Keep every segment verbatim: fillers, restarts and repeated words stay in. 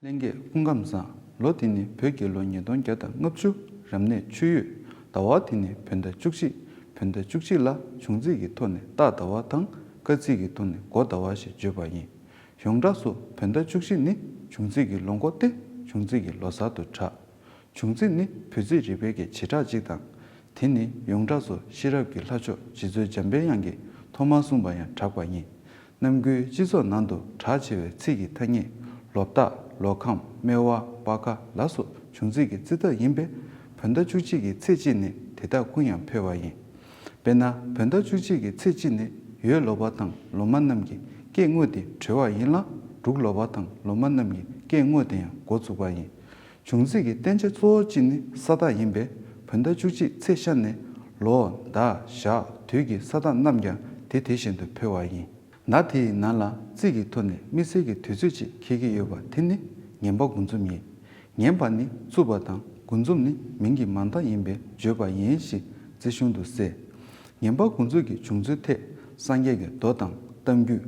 ལྷན་རྒྱས་སྐུ་ཁམས་བཟང་། ལོ་འདི་ནི་བོད་རྒྱལ་ལོ་ཉིས་སྟོང་བརྒྱ་དང་ལྔ་བཅུ། རབ་གནས་ཆུ་ཡོས། ཟླ་བ་འདི་ནི་བོད་ཟླ་བཅུ་གཅིག་བོད་ཟླ་བཅུ་གཅིག་ལ་བྱུང་ཚེས་ཀྱི་ཐོག་ནས་སྟག་ཟླ་བ་དང་། སྐར་རྩིས་ཀྱི་ཐོག་ནས་སྒོ་ཟླ་བ་ཞེས་བརྗོད་པ་ཡིན། ཡོངས་གྲགས་སུ་བོད་ཟླ་བཅུ་གཅིག་ནི་བྱུང་ཚེས་ཀྱི་ལོ་འགོ་སྟེ། བྱུང་ཚེས་ཀྱི་ལོ་གསར་དུ་གྲགས། བྱུང་ཚེས་ནི་བོད་རྩིས་རིག་པའི་གི་བྱེ་བྲག་ཅིག་དང་། དེ་ནི་ཡོངས་གྲགས་སུ་ཤེས་རབ་ཀྱི་ལྷ་མཆོག་རྗེ་བཙུན་འཇམ་པའི་དབྱངས་ཀྱིས་ཐོག་མར་གསུངས་པ་ཡང་གྲགས་པ་ཡིན། ནམ་རྒྱུན་སྤྱི་ཚོགས་ནང་དུ་གྲགས་ཆེ་བའི་ཚིག་གི་ཐ་སྙད། ལོ་རྟགས། ལོ་ཁམས། སྨེ་བ། སྤར་ཁ་ལ་སོགས་བྱུང་ཚེས་ཀྱི་རྩིས་ཐ་ཡིན་པས། བོད་ཟླ་བཅུ་གཅིག་གི་ཚེས་གཅིག་ནི་དེ་དག་ཀུན་ཡང་འཕེལ་བ་ཡིན། དཔེར་ན། བོད་ཟླ་བཅུ་གཅིག་གི་ཚེས་གཅིག་ནི་ཡོས་ལོ་པ་དང་ལོ་མ་རྣམས་ཀྱི་སྐྱེས་དངོས་དེ་གྲོལ་བ་ཡིན་ལ། འབྲུག་ལོ་པ་དང་ལོ་མ་རྣམས་ཀྱི་སྐྱེས་དངོས་དེ་ཡང་འགོ་བཙུགས་པ་ཡིན། བྱུང་ཚེས་ཀྱི་བསྟན་བྱ་གཙོ་བོ་གཅིག་ནི་ས་སྟག་ཡིན་པས། བོད་ཟླ་བཅུ་གཅིག་ཚེས་ཤར་ནས་ལོ། ཟླ། ཞག། དུས་ཀྱི་ས་སྟག་རྣམས་ཀྱང་དེ་དེ་བཞིན་དུ་འཕེལ་བ་ཡིན། ཟླ་དེའི་ནང་ལ་རྩིས་ཀྱི་ཐོག་ནས་དམིགས་བསལ་གྱི་དུས་ཚོད་ཅིག་འཁེལ་གྱི་ཡོད་པ་དེ་ནི་ངན་པ་དགུ་འཛོམས་ཡིན། ངན་པ་ནི་རྩུབ་པ་དང་དགུ་འཛོམས་ནི་མིང་གི་མ་མཐའ་ཡིན་པས་བརྗོད་པ་ཡིན་ཞེས་རྩིས་གཞུང་དུ་གསལ། ངན་པ་དགུ་འཛོམས་ཀྱི་བྱུང་ཚུལ་ཐད་སངས་རྒྱས་ཀྱི་མདོ་དང་གཏམ་རྒྱུད།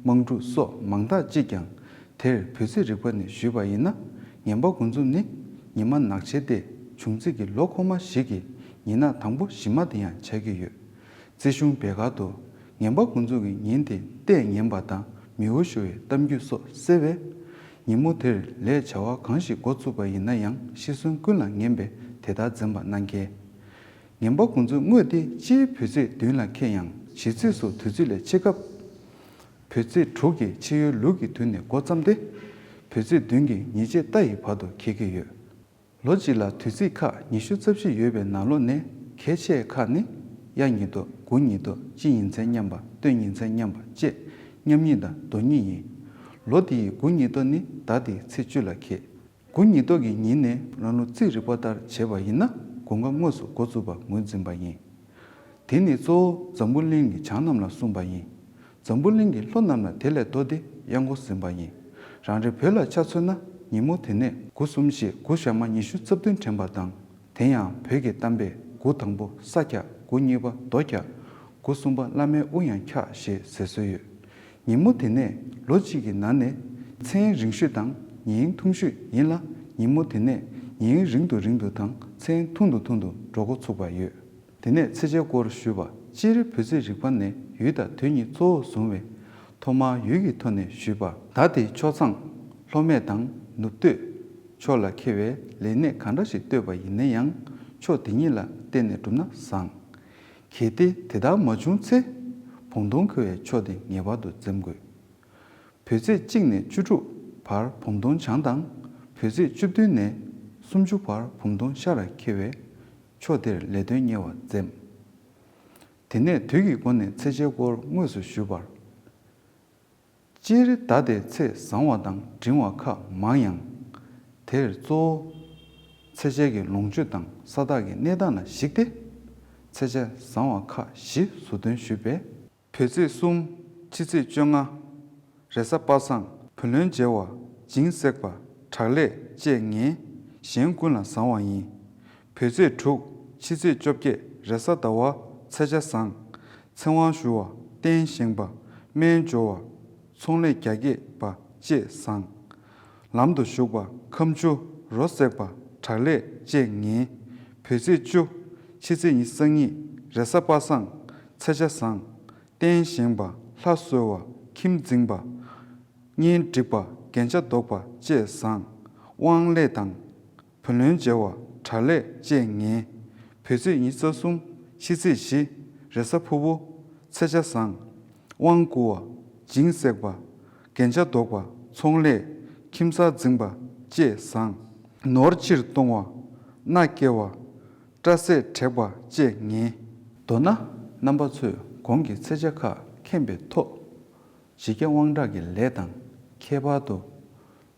དམངས་སྒྲུང་སོགས་མང་དག་ཅིག་ཀྱང་། དེར་བོད་རྩིས་རིག་པ་ནས་ཞུས་པ་ཡིན་ན། ངན་པ་དགུ་འཛོམས་ནི་ཉི་མ་ནག་ཆེན་ཏེ་བྱུང་ཚེས་ཀྱི་ལོ་འཁོར་མ་ཞིག་གི་ཉི་ནག་དང་པོ་བཞི་མ་དེ་ཡང་ཆགས་ཀྱི་ཡོད། རྩིས་གཞུང་བེ་གར་དུ་ངན་པ་དགུ་འཛོམས་ཀྱི་ཉིན་དེ་ལྟས་ངན་པ་དང་མི་འོས་ཤོར་བའི་གཏམ་རྒྱུད་སོགས་གསལ་བས། ཉིན་མོ་དེར་ལས་བྱ་བ་གང་ཞིག་འགོ་བཙུགས་པ་ཡིན་ན་ཡང་ཤི་གསོན་ཀུན་ལ་ངན་པས་དེ་ལྟར་འཛེམ་པ་གནང་གལ། ངན་པ་དགུ་འཛོམས་དངོས་དེ་སྤྱིར་བོད་ཚེས་བདུན་ལ་འཁེལ་ཡང་། བྱེད་ཚེས་སུ་དུས་ཚོད་ལས་ཕྱེད་ཀ་བོད་ཚེས་དྲུག་གི་ཕྱེད་ཡོལ་ལུག་གི་དུས་ནས་འགོ་བརྩམས་ཏེ། བོད་ཚེས་བདུན་གྱི་ཉིན་ཕྱེད་ལྟ་ཡི་བར་དུ་འཁེལ་གྱི་ཡོད། ལོ་གཅིག་ལ་དུས་ཚིགས་ཁག་ཉི་ཤུ་རྩ་བཞི་ཡོད་པའི་ནང་ལོགས་ནས་གལ་ཆེ་ཁག་ནི། གཡའ་ཉི་ལྡོག་དགུ་ཉི་ལྡོག་དཔྱིད་ཉི་ཚེ་མཉམ་པ། སྟོན་ཉི་ཚེ་མཉམ་པ་བཅས་མཉམ་ཉི་དང་ལྡོག་ཉི་ཡིན། ལོ་འདིའི་དགུ་ཉི་ལྡོག་ནི་ཟླ་འདིའི་ཚེས་བཅུ་ལ་འཁེལ། དགུ་ཉི་ལྡོག་གི་ཉིན་ནས་རང་ལུགས་རྩིས་རིག་པ་ལྟར་བྱས་པ་ཡིན་ན། དགུན་ཁ་དངོས་སུ་འགོ་བཙུགས་པ་ངོས་འཛིན་པ་ཡིན། དེ་ནི་གཙོ་བོ་འཛམ་བུ་གླིང་གི་བྱང་རྣམས་ལ་གསུངས་པ་ཡིན། འཛམ་བུ་གླིང་གི་ལྷོ་རྣམས་ལ་དེ་ལས་ལྡོག་སྟེ་གཡས་སྐོར་ཟིན་པ་ཡིན། རང་རེ་བོད་ལ་ཆ་མཚོན་ན། ཉིན་མོ་དེ་ནས་དགུ་གསུམ་ཞེས་དགུ་ཞག་མ་ཉི་ཤུ་རྩ་བདུན་དྲན་པ་དང་། དེ་ཡང་བོད་ཀྱི་གཏམ་དཔེ། དགུ་དང་པོ་ས་འཁྱག་དགུ་གཉིས་པ་རྡོ་འཁྱག་དགུ་གསུམ་པ་བླ་མའི་དབུ་ཡང་འཁྱག་ཞེས་ཟེར་སྲོལ་ཡོད། ཉིན་མོ་དེ་ནས་ལོ་གཅིག་གི་ནང་ནས་མཚན་རིང་ཤོས་དང་ཉིན་ཐུང་ཤོས་ཡིན་ལ། ཉིན་མོ་དེ་ནས་ཉིན་རིང་དུ་རིང་དུ་དང་མཚན་ཐུང་དུ་ཐུང་དུ་འགྲོ་འགོ་ཚུགས་པ་ཡོད། དེ་ནས་ཚེས་ཆའི་སྐོར་ཞུས་པ། སྤྱིར་བོད་ཚེས་རིག་པ་ནས་ཡུལ་དང་དུས་གཉིས་གཙོ་བོར་བཟུང་བས། ཐོག་མར་ཡུལ་གྱི་ཐོག་ནས་ཞུས་པ། ཟླ་དེའི་ཕྱོགས་མཚམས་ལྷོ་སྨད་དང་ནུབ་སྟོད་ཕྱོགས་ལ་འཁེལ་བའི་ལས་གནས་གང་འདྲ་ཞིག་གཏོད་པ་ཡིན་ན་ཡང་། ཕྱོགས་དེ་གཉིས་ལ་བརྟེན་ནས་བསྒྲུབས་ན་བཟང་། གལ་ཏེ་དེ་ལྟར་མ་བྱུང་ཚེ། བུམ་སྟོང་འཁོལ་བའི་ཕྱོགས་དེ་ངེས་པར་དུ་འཛེམ་དགོས། བོད་ཚེས་གཅིག་ནས་བཅུ་དྲུག་བར་བུམ་སྟོང་བྱང་དང་། བོད་ཚེས་བཅུ་བདུན་ནས་སུམ་ཅུ་བར་བུམ་སྟོང་ཤར་ལ་འཁེལ་བས། ཕྱོགས་དེར་ལས་དོན་གཉེར་བར་འཛེམ། དེ་ནས་དུས་ཀྱི་སྒོ་ནས་ཚེས་ཆའི་སྐོར་དངོས་སུ་ཞུས་པར། སྤྱིར་ཟླ་དེ་ཚེས་བཟང་བ་དང་འབྲིང་བ་ཁག་མང་ཡང་། དེར་གཙོ་བོ་ཚེས་ཆའི་གི་ལོངས་སྤྱོད་དང་ས་བདག་གི་གནས་སྟངས་ལ་གཞིགས་ཏེ། ཚེས་ཆ་བཟང་བ་ཁག་བཞི་ཟུར་འདོན་ཞུས་པས། བོད་ཚེས་གསུམ། ཕྱི་ཚེས་བཅོ་ལྔ། རེས་གཟའ་པ་སངས། བུ་ལོན་འཇལ་བ། སྦྱིན་སྲེག་པ། དྲག་ལས་བཅས་ངན། གཞན་ཀུན་ལ་བཟང་བ་ཡིན། བོད་ཚེས་དྲུག། ཕྱི་ཚེས་བཅོ་བརྒྱད། རེས་གཟའ་ཟླ་བ། ཚེས་ཆ་བཟང་། ཚེ་དབང་ཞུ་བ། རྟེན་བཞེངས་པ། སྨན་སྦྱོར་བ། ཚོང་ལས་རྒྱ་སྐྱེད་པ་བཅས་བཟང་། ལམ་དུ་ཞུགས་པ། ཁ་མཆུ། རོ་བསྲེགས་པ། དྲག་ལས་བཅས་ངན། བོད་ཚེས་བཅུ། ཕྱི་ཚེས་ཉི་ཤུ་རྩ་གཉིས། རེས་གཟའ་པ་སངས། ཚེས་ཆ་བཟང་། རྟེན་བཞེངས་པ། ལྷ་གསོལ་བ། ཁྱིམ་འཛིན་པ། གཉེན་སྒྲིག་པ། རྒྱན་ཆ་འདོགས་པ་བཅས་བཟང་། དབང་ལས་དང་། བུ་ལོན་འཇལ་བ། དྲག་ལས་བཅས་ངན། བོད་ཚེས་ཉི་ཤུ་རྩ་གསུམ། ཕྱི་ཚེས་བཞི། རེས་གཟའ་ཕུར་བུ། ཚེས་ཆ་བཟང་། དབང་བསྐུར་བ། སྦྱིན་སྲེག་པ། རྒྱན་ཆ་འདོགས་པ། ཚོང་ལས། ཁྱིམ་གསར་འཛིན་པ་བཅས་བཟང་། ནོར་ཕྱིར་གཏོང་བ། མནའ་སྐྱེལ་བ། སྐྲ་ཟས་བྲེག་པ་བཅས་ངན། མདོར་ན། རྣམ་པ་ཚོས་གོང་གི་ཚེས་ཆ་ཁག་མཁྱེན་པའི་ཐོག་ཇི་བརྒྱ་དབང་དྲག་གི་ལས་དང་། ཁྱད་པར་དུ།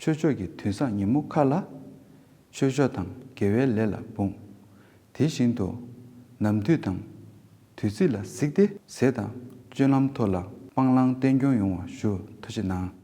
ཆོས་ཕྱོགས་ཀྱི་དུས་བཟང་ཉིན་མོ་ཁག་ལ། ཆོས་ཕྱོགས་དང་དགེ་བའི་ལས་ལ་འབུངས། དེ་བཞིན་དུ། ནམ་དུས་དང་། དུས་ཚིགས་ལ་གཟིགས་ཏེ། ཟས་དང་སྤྱོད་ལམ་ཐོག་ལ་སྤང་བླང་བསྟེན་སྐྱོང་ཡོང་བ་ཞུ། ཐུགས་རྗེ་གནང་།